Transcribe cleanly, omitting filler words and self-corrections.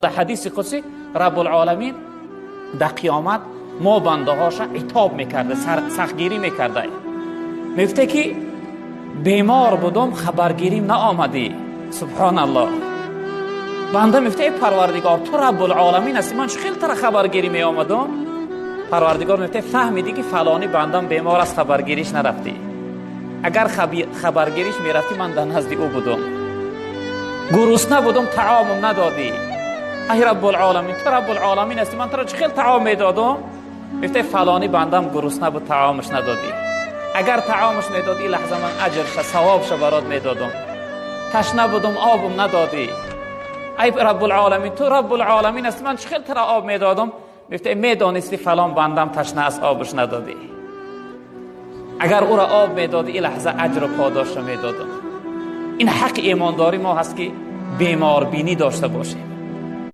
Дар ҳадиси қудсӣ Раббулъоламин дар қиёмат мо бандаҳоша итоб мекарда, сахтгирӣ мекарда. Мегуфта ки бемор будум, хабаргирим наомадӣ. Субҳоналлоҳ. Банда мегуфта: эй Парвардигор, ту Раббулъоламин ҳастӣ, ман чӣ хел тура хабаргирӣ меомадум? Парвардигор мегуфта: фаҳмидӣ ки фалонӣ бандам бемор аст, хабаргириш нарафтӣ. Агар хабаргириш мерафтӣ, ман дар назди ӯ будум. Гурусна будум, таомум надодӣ. Ай Раббулъоламин, ту Раббулъоламин ҳастӣ, ман туро чӣ хел таом медодум? Мегуфта: фалонӣ бандам гурусна буд, таомаш надодӣ. Агар таомаш медодӣ, лаҳза ман аҷрша, савобша барот медодум. Ташна будум, обум надодӣ. Ай Раббулъоламин, ту Раббулъоламин ҳастӣ, ман чӣ хел туро об медодум? Мегуфта: медонистӣ фалон бандам ташна аст, обаш надодӣ. Агар ӯро об медодӣ, ин лаҳза аҷру подошро медодум. Ин ҳаққи имондорӣ мо ҳаст ки беморбинӣ дошта бошем.